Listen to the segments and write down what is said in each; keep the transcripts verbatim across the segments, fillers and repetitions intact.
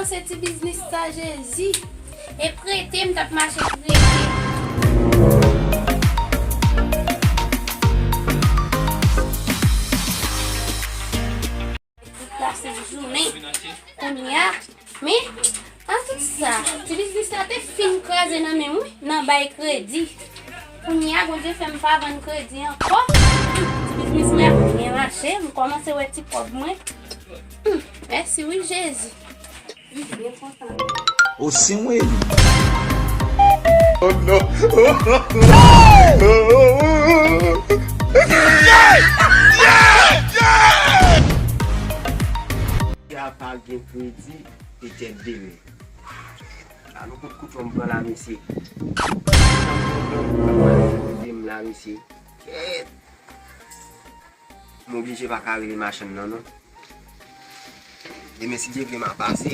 Se ti biznis sa, Jezi. E prete, m t ap mache prete. Tout la se jounen. Kounye a, men, an tout sa, ti biznis la te fin kraze nan men m, wi, nan bay kredi. Kounye a, Bondye fè m pa vann kredi ankò. Ti biznis mwen ap byen mache, m kòmanse wè ti kòb mwen. Hmm, mèsi wi, Jezi. M byen kontan. Osi mwen li. Oh non. Ya pa gen kredi, petèt demen. A nou kout kouto m pran la, mesye. Kredi m la, mesye. Kèt. M oblije pa ka rele machann nan, non. Demen, si Dye vle, m a pase.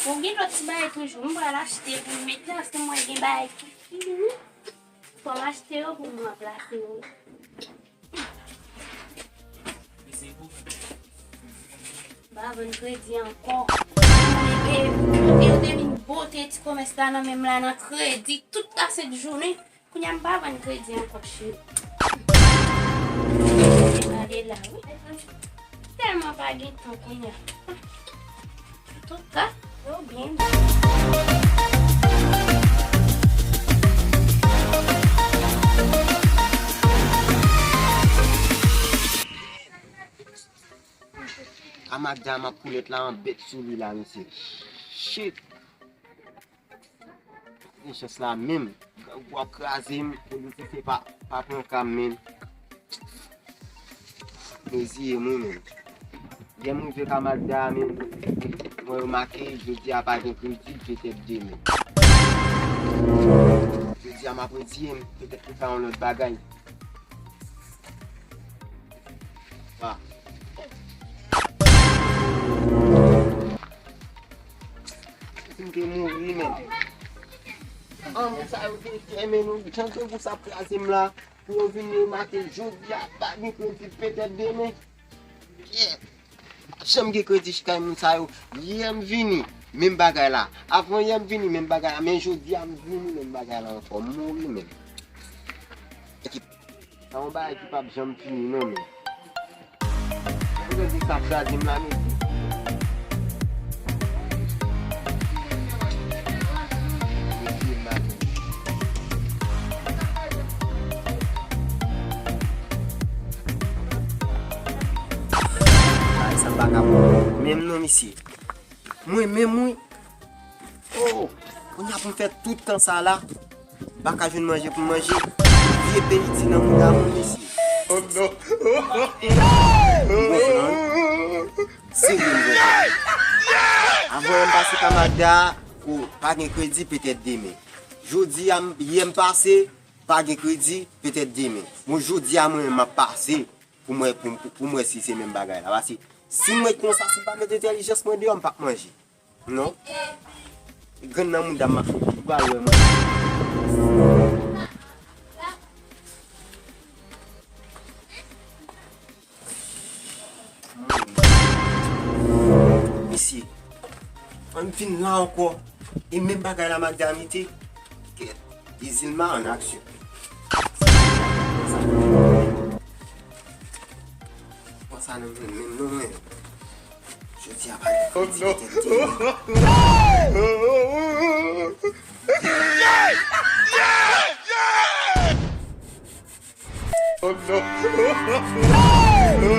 Bon, gen lòt ti bagay toujou. M pral achte pou m mete ansanm, mwen gen bagay ki fini. Fò m achte yo pou m ranplase yo. M pa vann kredi ankò. E, e, yo te vin bote ti komès la nan men m la nan kredi tout la sent jounen. Kounye a m pa vann kredi ankò, cheri. Gade la, wi. Tèlman pa gen tan kounye a. Antouka, yo byen. Kamarad Dam ap koulèt la an bèt sou li la, mesye. Shit. Gen chans la menm. Grangou ap kraze m, polisye pa, pa pran ka m menm. Mezi ye mwen menm. Lè m rive Kamarad Dam menm, mwen remake jodi a pa gen kredi, petèt demen. Jodi a m ap retire m, petèt pou fè yon lòt bagay. Ah. Si m te mouri menm. An, moun sa yo te fè men nou, jan grangou sa ap kraze m la, pou yo vin remake jodi a pa gen kredi, petèt demen. Yeah. Janm gen kredi chita moun sa yo. Yè m vini, menm bagay la. Avan yè m vini, menm bagay la. Men jodi a m vini, menm bagay la ankò. M mouri menm. Sa yon bagay ki p ap janm fini non, men. Mwen di sa kraze m la, men. Ay, sa pa ka bon menm non, mesye. Mwen menm, wi. Oh, kounye a pou m fè tout tan sa la, m pa ka jwenn manje pou m manje. Vye peyi ti nan mouda moun, mesye. Oh non. Ou konprann? Serye, m konprann. Avan m pase Kamarad, oh, pa gen kredi, petèt demen. Jodi a, m, yè m pase, pa gen kredi, petèt demen. Bon, jodi a, mwen, m ap pase. Pou m wè, pou, pou, pou m wè si se menm bagay la. Paske si m ret konsa, si m pa met entèlijans mwen deyò, m p ap manje. Non. Grenn nan mouda m ap, ou pral wè mwen. Mesye, ann vin la ankò. E menm bagay la, madanm, ite. Kèt. Izilma an aksyon. Pran sa nan men m, menm non, men. Jodi a pa gen kredi, petèt demen. Oh non. Oh non. Oh non.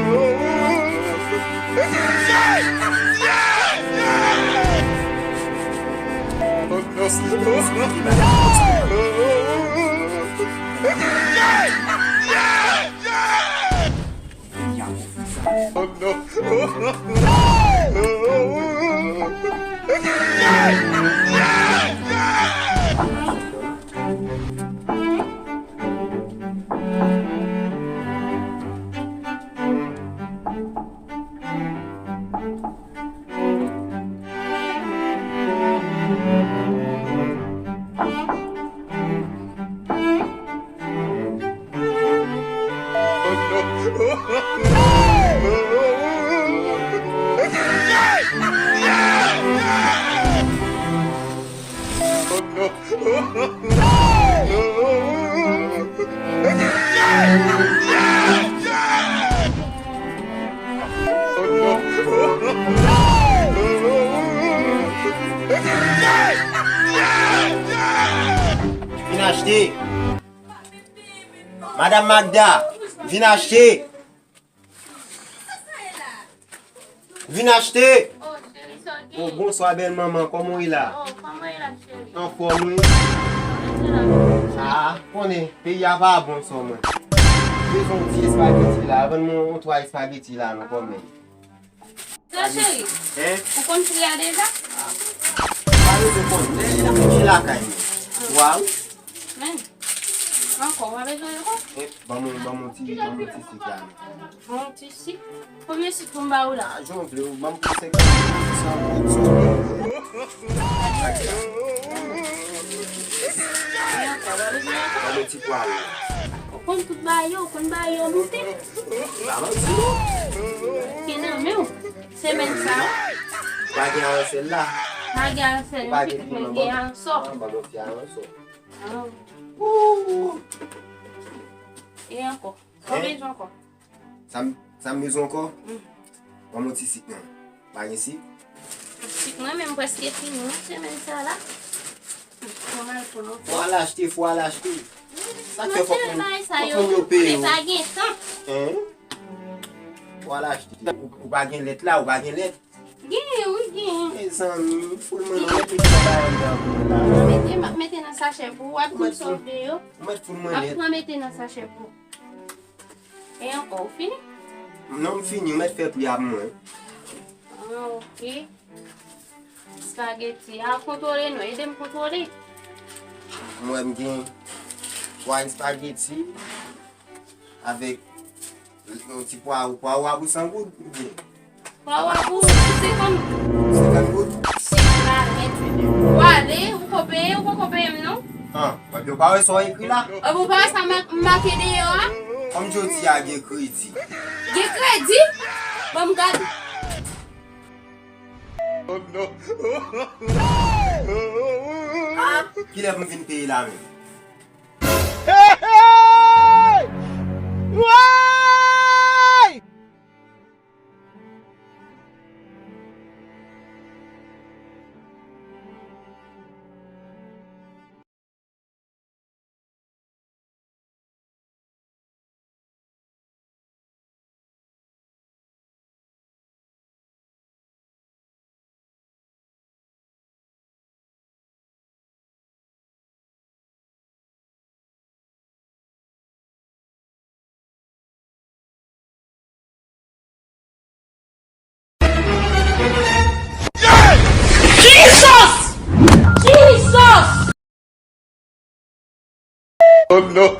Vin achte. Madam Magda, vin achte. Vin achte. Oh, cheri, sa w gen? Oh, bonswa, bèl manman. Kòman w ye la? Oh, kòman w ye la, cheri? Anfòm, wi. Kòman se la? Ah, konnen, peyi a pa bon sou mwen. Bezwen yon ti espageti la. Vann mwen yon twa espageti la, non, kòman? Sa, cheri? Hein? Ou konn pri a deja? Ah. Pa bezwen konn. Lè, lè, lè, lakay mwen. Waw. Men, ankò, w pa bezwen ankò? Eh, ban mwen, ban mwen ti, ban mwen ti sik la, men. Yon ti sik? Konbyen sik pou m ba ou la? Ah, jan w vle, ou ban m pou senkant goud, san goud, san goud. Men ankò, w pa bezwen ankò? Ban mwen ti pwa la. Ou konn tout bagay yo, ou konn bagay yo moute. Pa manti, non. Ki nan men w? Semèn sa a. Pa gen aransèl la. Pa gen aransèl, non, pitit mwen, gen aransò. Ah, ban mwen ti aransò. Ah. Ooh. E ankò? Sa w bezwen ankò? Sa m, sa m bezwen ankò? Mm. Ban m yon ti sik, non. Pa gen sik? Sik mwen menm prèske fini, wi, semèn sa la. Fò m al pran ankò. Fò al achte, fò al achte. Sa k fè fòk moun, fòk moun yo peye w. Men pa gen tan. Hein? Fò al achte. Ou, ou pa gen lèt la, ou pa gen lèt? Genyen, wi, genyen. Mezanmi, foul mwen nan mete nan bagay anndan pou mwen la. Mete, m ap mete nan sachè pou ou, w ap di m sa w vle yo. Ou mèt foul mwen nèt. M ap pran mete nan sachè pou ou. E ankò, ou fini? Non, m fini, ou mèt fè pri a pou mwen. Ah, ok. Espageti a, kontwole non, ede m kontwole. Mwen, m gen twa espageti. Avèk yon ti pwawo. Pwawo a pou san goud, ou byen? Pwawo a pou senkant goud. Senkant goud? Sik la nèt. Ou ale, ou ko peye, ou poko peye m non. An, w ap yo pa wè sa w ekri la? Ou pa wè sa m make deyò a? Kòm jodi a gen kredi. Gen kredi? Ban m gade. Oh, non. Ah, kilè pou m vin peye la menm? Hey, hey! Woy! Jesus! Jesus! Oh non!